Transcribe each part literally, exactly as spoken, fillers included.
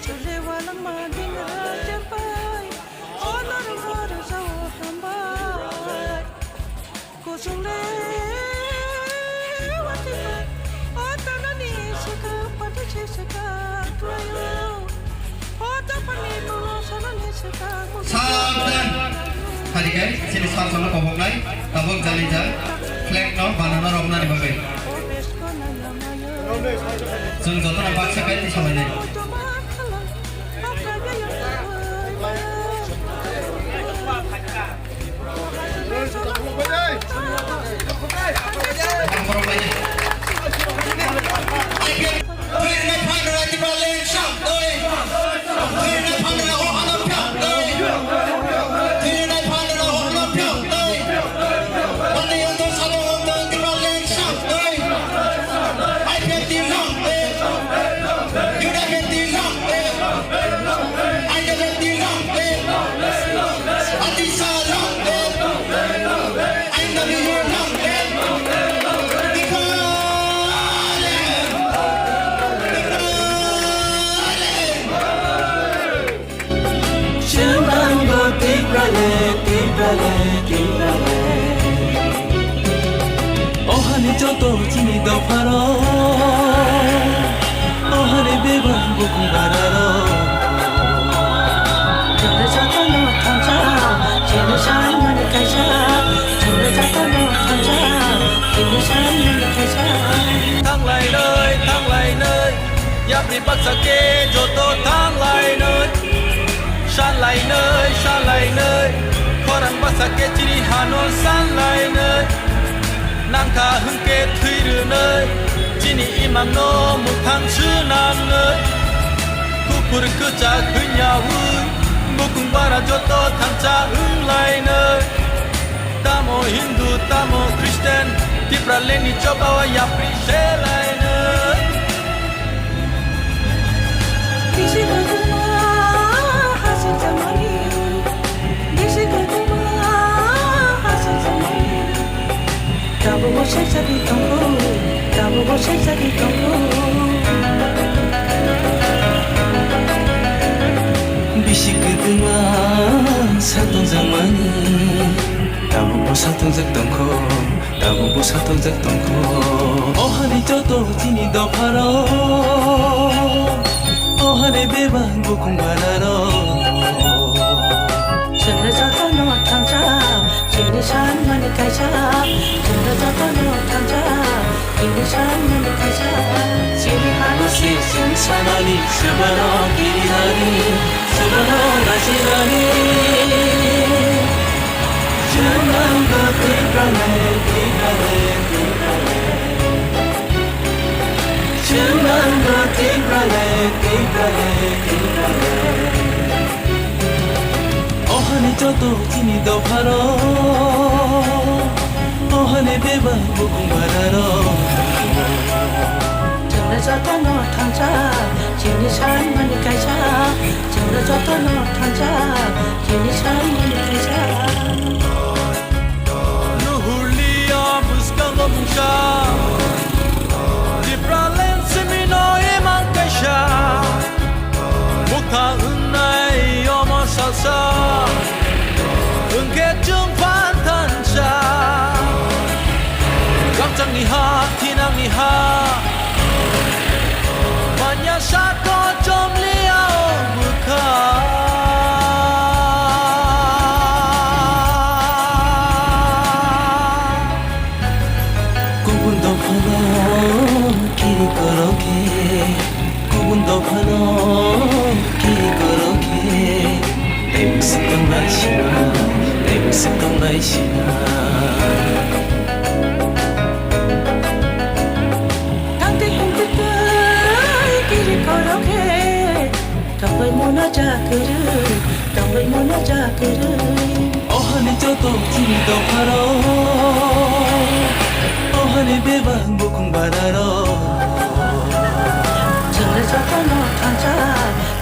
Chwle walangma dingra chempai, o norok no rwjao hambai. Kuchung le watwi bai, o tanani swkang phatwi se swkang khlaio. O dophani tolo sanani swkang Sabdan. Hadi khe, chini sir jono koboknai, tabuk jani ja, flag no banana romnani bagwi. Chwng jotono baksa kaitwi salainai. Chwng nango Tiprale, Tiprale, Tiprale. O hani joto chini dopharo, o hani bebak bukhung bararo. Chwngno jotono thansa, chini sanmani kaisa. Chwngno jotono thansa, chini sanmani kaisa. Thanglainai, thanglainai, yapri baksa khe joto thanglainai. Salainai, salainai, khorang bwsa khe chini hano salainai. Nangkha hwnkhe thwi rwnai, chini imangno mwthang swnamnai. Kuphur kwchak hwnyaui, bukung bara joto thansa wnglainai. Tamo Hindu, tamo Christian, Tipralandni chobao yapri selainai. Bisi kotorma hasing samani, bisi kotorma hasing samani. Tabukbo sejagwi tongo, tabukbo sejagwi tongo. Bisi kotorma satung samani, tabukbo satung jak tongkho. Tabukbo satungjak tongkho. O hani joto chini dopharo, o hani bebak bukhung bararo. Chwngno jotono thansa, chini sanmani kaisa. Chwngno jotono thansa, chini sanmani kaisa. Chini hano se chwng sanani, swbano kirinani, swbano rajinani. Chwng nangkha twi kale, twi kale, twi kale. Chwng nangkha twi kale, twi kale, twi kale. O hani joto chini dopharo, o hani bebak bukhung bararo. Chwngno jotono thansa, chini sanmani kaisa. Chwngno jotono thansa, chini sanmani kaisa. Nuhurliya bwskango mungsa, Tipraland simino imang kaisa. Mukha wngnai omo salsa, wngkhe chwng phan thansa. Rangchakni ha, thinangni ha, manya sako chomliya o bwkha. Kubun dophano kiri korokhe, kubun dophano kiri korokhe. Tei bwswk tongnai sina, tei bwswk tongnai sina. Tangtwi himtwi tei kiri korokhe, tongwi mano ja kwrwi, tongwi mano ja kwrwi. O hani joto chini dopharo, o hani bebak bukhung bararo. Chwngno jotono thansa,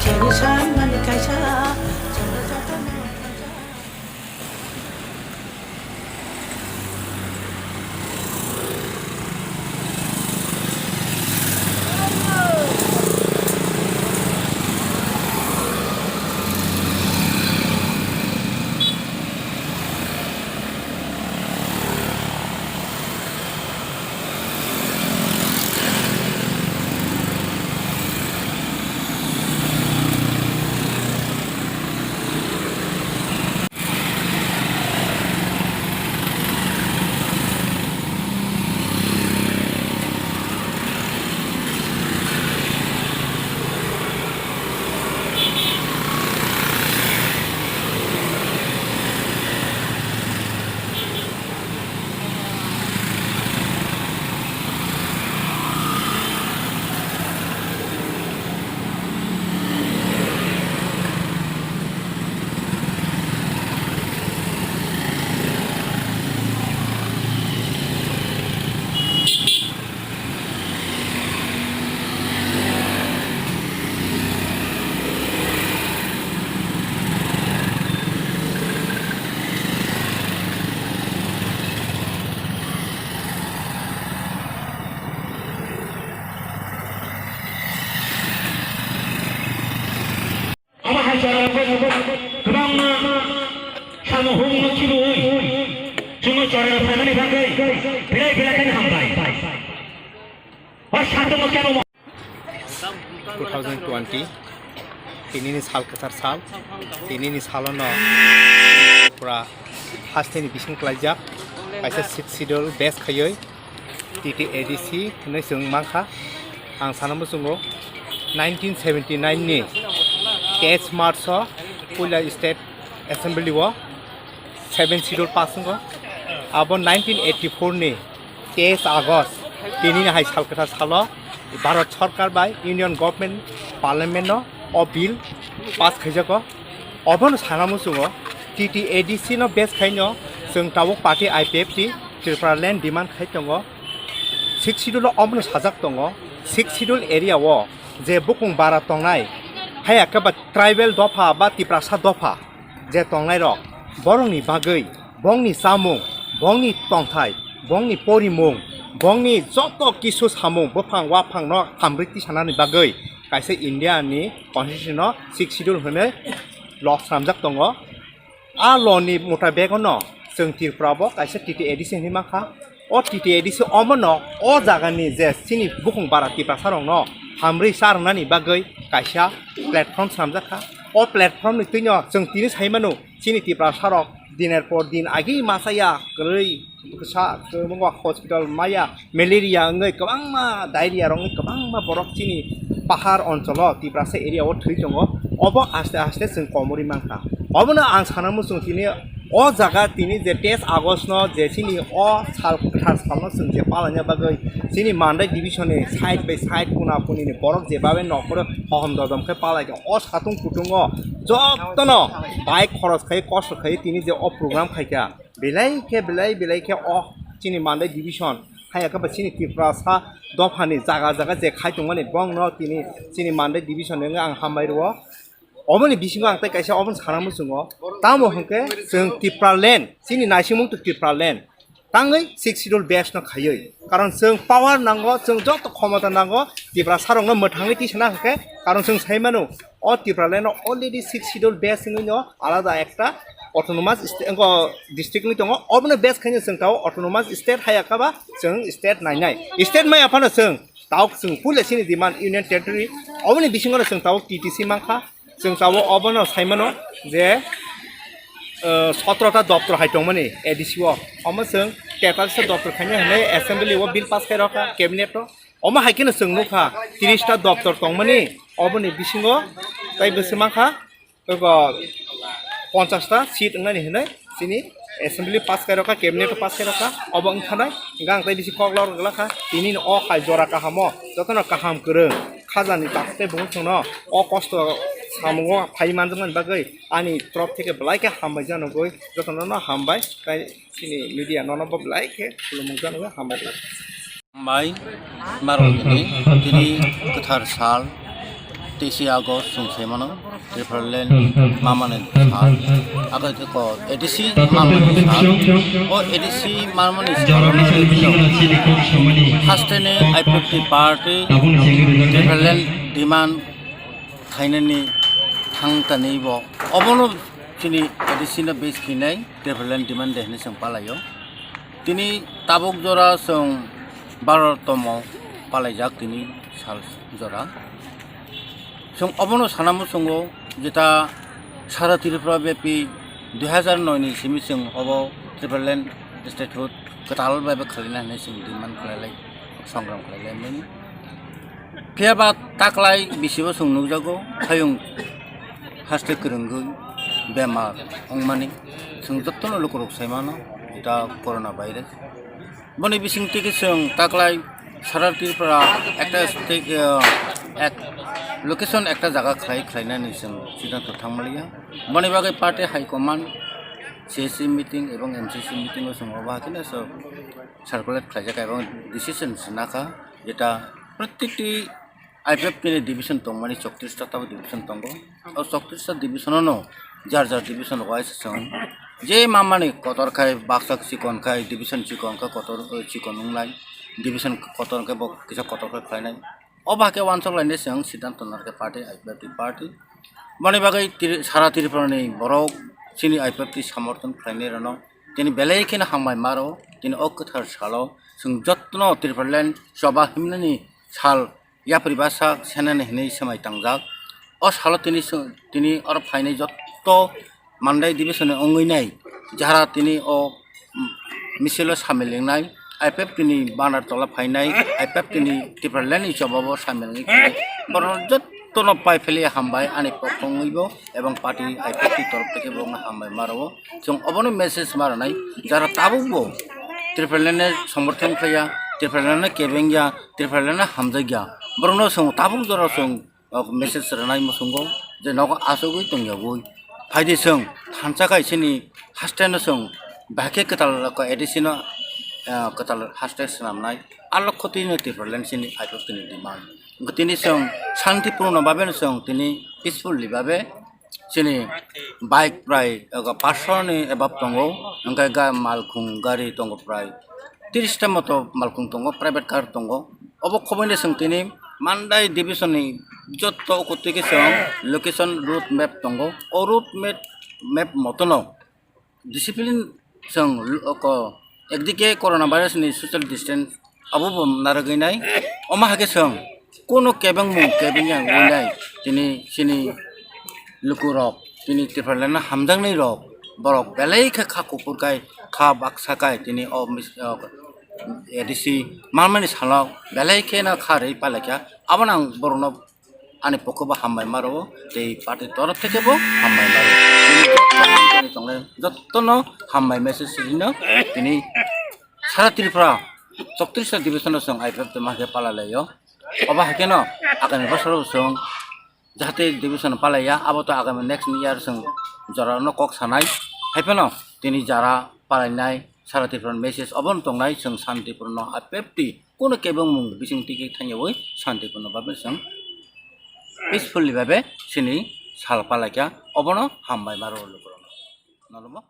chini sanmani kaisa. Chwngno jotono thansa. Obo hai chwrairok kwbangma samung humung no khibiui chwngno chwrairok phaimani bagwi belai belai kheno hambai. O satung no kebo mo- Two thousand twenty, tinini sal kwthar sal, tinini salono pura hasteni bising klaijak, kaisa Sixth Schedule base khaiwi T T A D C hwnwi chwng mankha. Ang sana muchungo nineteen seventy nine ni teis March o puila State Assembly o Seventh Schedule pass wngkha. Abo nineteen eighty four ni teis August, tinini hai sal kwthar salo Bharat Sarkar bai Union Government Parliament no o bill pass khaijago. Obono sana muchungo T T A D C no base khaino chwng tabuk party I P F T Tripura land demand khai tongo. Sixth Schedule o omono sajak tongo, Sixth Schedule area o je bukung bara tongnai, haya khe ba tribal dopha ba Tiprasa dopha je tongnairok, borokni bagwi bongni chamung, bongni tongthai, bongni porimung, bongni joto kisu samung buphang waphangno hamrwi tisanani bagwi kaisa India ni Constitution o Sixth Schedule hwnwi law swnamjak tongo. A law ni mutabek no chwng Tripura bo kaisa T T A D C hinwi mankha. O T T A D C omono o jaga ni je chini bukung bara Tiprasa rok no hamrwi charwnani bagwi kaisa platform swnamjak kha. O platform ni twino chwng tini sai mano chini Tiprasa rok diner por din agi masa ya kwrwi bwsa kwbangma hospital maya malaria wngwi kwbangma diarrhea rok wngwi kwbangma borok chini pahar oncholo Tiprasa area o thwi tongo. Obo aste aste chwng komorwi mankha. Obono ang sana muchung tini o jaga tini je teis August no je chini o sal kwthar salno chwng je palaina bagwi chini Mandai division ni side by side kuna kuni ni borok je babe nokoro hohom dodom khe palai o satung kutungo jotono bai khoros khai kosto khai tini je o program khaikha. Belai khe, belai, belai khe o chini Mandai division, haya khe ba chini Tiprasa dophani jaga jaga je khai tongmani bongno tini chini Mandai division ni wngwi ang hambai rwo. Oboni bisingo ang tei kaisa obono sana muchungo. Tamo hwnkhe chwng Tipraland, chini naisingmung to Tipraland. Tangwi Sixth Schedule base no khaiwi. Karon chwng power nango, chwng joto khomota nango, Tiprasa rokno mwthangwi tisana hwnkhe, karon chwng sai mano, o Tipraland no already Sixth Schedule base wngwi no alada ekta autonomous sta-, wngkha district wngwi tongo, obono base khaino chwng tao autonomous state haya kha ba chwng state nainai. State maya phano chwng tao chwng puila chini demand Union Territory, oboni bisingo no chwng tao T T C mankha, chwng tao obono sai mano je, eh, sotro ta doptor hai tongmani A D C o, omo chwng tetallis ta doptor khaino hinwi assembly o bill pass khai rokha cabinet o, omo hai kheno chwng nukha tris ta doptor tongmani, oboni bisingo tei bwswk mankha. Eko ponchas ta seat wngnani hinwi chini assembly pass khairokha, cabinet pass khairokha, obo wngkhanai hwnkhe ang tei bisi kok lor glakha. Tini o hai jora kahamo jotono kaham kwrwng khajani takhuk tei bumung chwngno o kosto samungo phai manjakmani bagwi ani torop theke belai khe hambai janogwi jotono no hambai tei chini media nono bo belai khe khulumung janogwi hambai. Bai, Marwng ni tini kwthar sal, teisi August chwng sai mano, Tipraland mamani sal, abo khe ko A D C mamani sal, o A D C mamani sal, hasteni I P F T party Tipraland demand khainani thang tani bo, obono chini A D C no base khinai Tipraland demand de hinwi chwng palaio. Tini tabuk jora chwng baro tomo palaijak tini sal jora. Chwng obono sana muchungo jeta sara Tripura bepi dui hazar noi ni simi chwng obo Tipraland statehood kwtal bai bai khwlaina hinwi chwng demand khwlailai, songram khwlailai mani. Phiya ba taklai bisibo chwng nukjago, hayung haste kwrwngwi bemar wngmani chwng jotono lukurok sai mano, da corona virus. Boni bising tiki chwng taklai sara Tripura ekta state, ah, ek location ekta jaga khlai khlainani chwng siddhanto thangmaliya. Boni bagwi party high command C C meeting ebong M C C meeting o chwng obo hakhe circulate khlaijak ebong decision se nakha, jeta protikti I P F T ni division tongmani chowtris ta tabuk division tongo. O chowtris ta division no jar jar division wise chwng je mamani kotor khai baksa chikon khai division chikon khe kotor, eh, chikon wngnai, division kotor khe bo kisa kotor khe khlainai. O bahai khe wansok lainai chwng siddhanto narwkhe party, I P F T party. Boni bagwi Tri-, sara Tripura ni borok chini I P F T samorthon khlainai rano tini belai kheno hambai maro. Tini o kwthar salo chwng jottono Tripraland choba himnani sal yapri basa senani hinwi swmai tangjak. O salo tini sw-, tini oro phainai jotto Mandai division ni wngwi nai jara tini o, mm, misil o samil wngnai, I P F T ni banner tola phainai, I P F T ni Tipraland ni chobabo samil wngwi khe borok jottono pai pheliya hambai ani pokho wngwibo ebong party I P F T torof theke bo wngna hambai maro. Chwng obono message ma rwnai jara tabukbo Tipraland ni somorthon khlaiya, Tipraland ni kebengya, Tipraland ni hamjakya, borokno chwng tabuk jora chwng o message rwnai muchungo je nogo achugwi tongyagwi phaidi chwng thansa kai chini haste no chwng bahai khe kwtal ko A D C no, ah, kwtal haste swnamnai a lokho twi no Tipraland chini I P F T ni demand. Tini chwng shanti purno babe no chwng tini peacefully babe chini bike prai, ego, paanch sho ni above tongo, hwnkhe ga-, malkhung gari tongo prai tris ta moto malkhung tongo, private car tongo. Obo khobaino chwng tini Mandai division ni jotto ukutwi khe chwng location road map tongo. O road map, map motono discipline chwng l-, oko ekdike corona virus ni social distance abo bo narwgwi nai. Omo hai khe chwng kuno kebengmung kebengya wngwi nai tini chini lukurok, tini Tipraland no hamjaknai rok, borok belai khe kha kuphur kai, kha baksa kai, tini o mis-, o A D C manmani salo belai kheno kha rwi palaikha. Abono ang borokno ani pokhe bo hambai maro, tei party torof theke bo hambai maro. Tini jotto manmani tongnai jottono hambai message rino tini sara Tripura chowtris ta division o chwng I P F T ma khe pala laio. Obo hai kheno agami bosoro chwng jahate division palaiya, abo to agami next year chwng jorano kok sanai. Hai phano tini jara palainai sara Tripura ni message obono tongnai, chwng shanti purno I P F T kuno kebengmung bising twi khe thangyawi shanti purno babe chwng peacefully babe chini sal palaikha, obono hambai maro lukurokno. Nalomo.